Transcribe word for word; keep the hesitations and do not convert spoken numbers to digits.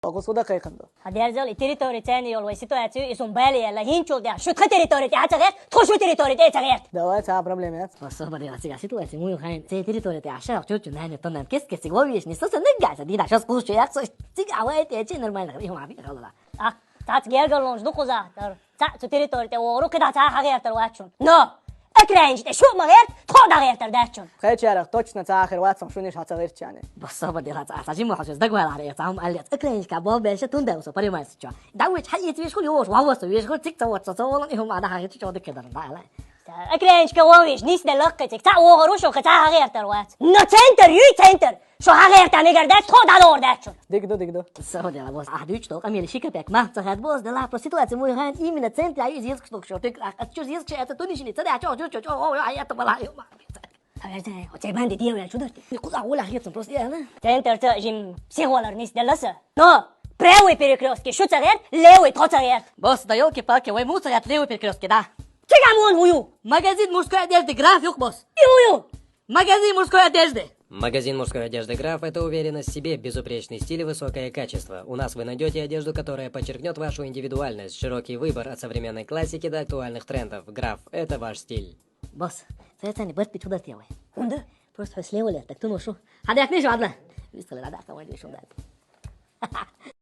Акъус хӀу дӀакхайкхина ду? Хьадерзал, и территори цӀена йола вай ситуаци, из хӀума бале яьлла, хӀинцул тӀехьа шу тха территори тӀа ца гӀерт, тхо шу территори тӀа ца гӀерт. Давай, цхьа проблема яц. Масса бадила цига ситуаци муй хайн, цӀе территори тӀа ша чу-чу нани тоннан кес-кес цига вовиш, не соса наггаса, дина шас кулчу яхсо, цига авай тӀе чи нормально, и хӀума би халала. А, цац гергарлонж ду кхуза, тар. Цац цу территори тӀа вогӀуру, кхидӀа цхьа хьагӀертар вац шун. Но! Экранча тӀа шу ма гӀерт, тхо дӀагӀертар дац шун. Тхечарах точно цхьа ахир вац шун, шуниша хьа ца гӀирчани. Басса бадила цхьа, цхьа жима хьо шуьз дагвала гӀара, цхьа хӀума аллец. Экранчика бал беша тун даьлса, понимаешь, чё? Да вы хьа ицвиш хул, ёш, ва васа виш хул, цик ца вот ца волан, и хӀума да хьа чё дыкке дар, да, ала. Экранчика вовиш, нис де лаккхе цик, цхьа вогӀуру шун, кхи цхьа хьагӀертар вац. Но центр, юй центр! Шу хьагӀерта мегар дац, тхо дӀадогӀар дац шун. Дика ду, дика ду. Саудела, босс, ахь дуьйцу тӀо, къамели ши капек мах ца хет, босс, дела просто ситуация муй хайн, именно центр ю из езаш ток шо, тик, ах, ас чуз езаш, это тунишни, ца да, чо, чо, чо, чо, о, о, ай, это была, ё, ма. Оцей банди дьявол, чё дорти? Куда ула хьецун, просто я, да? Центр ца жим психолог нис деласа. Но правый перекрёстке шу ца гӀерт, левый тхо ца гӀерт. Босс, да ёлки-палки, вай му ца гӀерт левый перекрёстке, да? Чего он вую? Магазин мужской одежды «Граф» юх, босс. И вую. Магазин мужской одежды. Магазин мужской одежды «Граф» — это уверенность в себе, безупречный стиль и высокое качество. У нас вы найдёте одежду, которая подчеркнёт вашу индивидуальность, широкий выбор от современной классики до актуальных трендов. «Граф» — это ваш стиль. Босс, цецани барт пи чудас тевай. Унда? Просто слева лет, так ты ношу. Хадяк не жадла. Вистала, да, да, кого не шум, да.